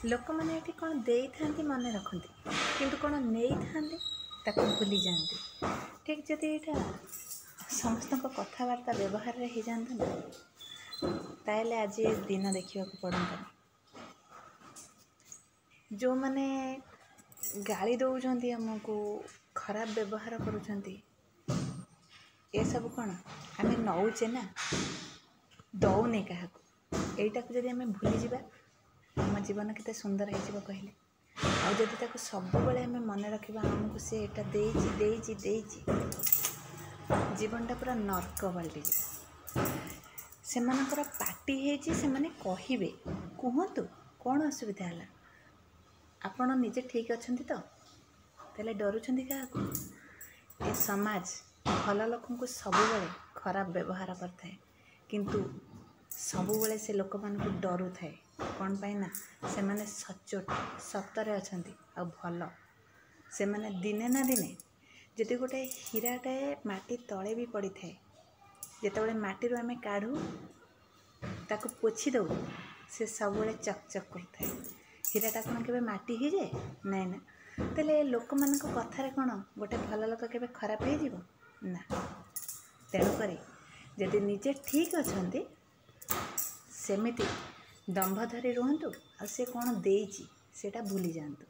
ଲୋକମାନେ ଏଠି କ'ଣ ଦେଇଥାନ୍ତି ମନେ ରଖନ୍ତି, କିନ୍ତୁ କ'ଣ ନେଇଥାନ୍ତି ତାକୁ ଭୁଲିଯାଆନ୍ତି। ଠିକ୍ ଯଦି ଏଇଟା ସମସ୍ତଙ୍କ କଥାବାର୍ତ୍ତା ବ୍ୟବହାରରେ ହେଇଯାଆନ୍ତା ନା, ତାହେଲେ ଆଜି ଏ ଦିନ ଦେଖିବାକୁ ପଡ଼ନ୍ତାନି। ଯେଉଁମାନେ ଗାଳି ଦେଉଛନ୍ତି ଆମକୁ, ଖରାପ ବ୍ୟବହାର କରୁଛନ୍ତି, ଏସବୁ କ'ଣ ଆମେ ନେଉଛେ ନା, ଦେଉନେ କାହାକୁ। ଏଇଟାକୁ ଯଦି ଆମେ ଭୁଲିଯିବା, ଆମ ଜୀବନ କେତେ ସୁନ୍ଦର ହେଇଯିବ କହିଲେ। ଆଉ ଯଦି ତାକୁ ସବୁବେଳେ ଆମେ ମନେ ରଖିବା, ଆମକୁ ସେ ଏଇଟା ଦେଇଛି ଦେଇଛି ଦେଇଛି, ଜୀବନଟା ପୁରା ନର୍କ ପାଲଟିଯିବ। ସେମାନଙ୍କର ପାଟି ହେଇଛି, ସେମାନେ କହିବେ, କୁହନ୍ତୁ, କ'ଣ ଅସୁବିଧା ହେଲା? ଆପଣ ନିଜେ ଠିକ୍ ଅଛନ୍ତି ତ? ତାହେଲେ ଡରୁଛନ୍ତି କାହାକୁ? ଏ ସମାଜ ଭଲ ଲୋକଙ୍କୁ ସବୁବେଳେ ଖରାପ ବ୍ୟବହାର କରିଥାଏ, କିନ୍ତୁ ସବୁବେଳେ ସେ ଲୋକମାନଙ୍କୁ ଡରୁଥାଏ। କ'ଣ ପାଇଁ ନା ସେମାନେ ସଚ୍ଚୋଟ, ସତରେ ଅଛନ୍ତି ଆଉ ଭଲ। ସେମାନେ ଦିନେ ନା ଦିନେ, ଯଦି ଗୋଟେ ହୀରାଟାଏ ମାଟି ତଳେ ବି ପଡ଼ିଥାଏ, ଯେତେବେଳେ ମାଟିରୁ ଆମେ କାଢ଼ୁ, ତାକୁ ପୋଛି ଦେଉ, ସେ ସବୁବେଳେ ଚକ୍ ଚକ୍ କରୁଥାଏ। ହୀରାଟା କ'ଣ କେବେ ମାଟି ହେଇଯାଏ? ନାଇଁ ନା। ତାହେଲେ ଲୋକମାନଙ୍କ କଥାରେ କ'ଣ ଗୋଟେ ଭଲ ଲୋକ କେବେ ଖରାପ ହେଇଯିବ? ନା। ତେଣୁକରି ଯଦି ନିଜେ ଠିକ୍ ଅଛନ୍ତି, ସେମିତି ଦମ୍ଭ ଧରି ରୁହନ୍ତୁ, ଆଉ ସେ କ'ଣ ଦେଇଛି ସେଇଟା ଭୁଲି ଯାଆନ୍ତୁ।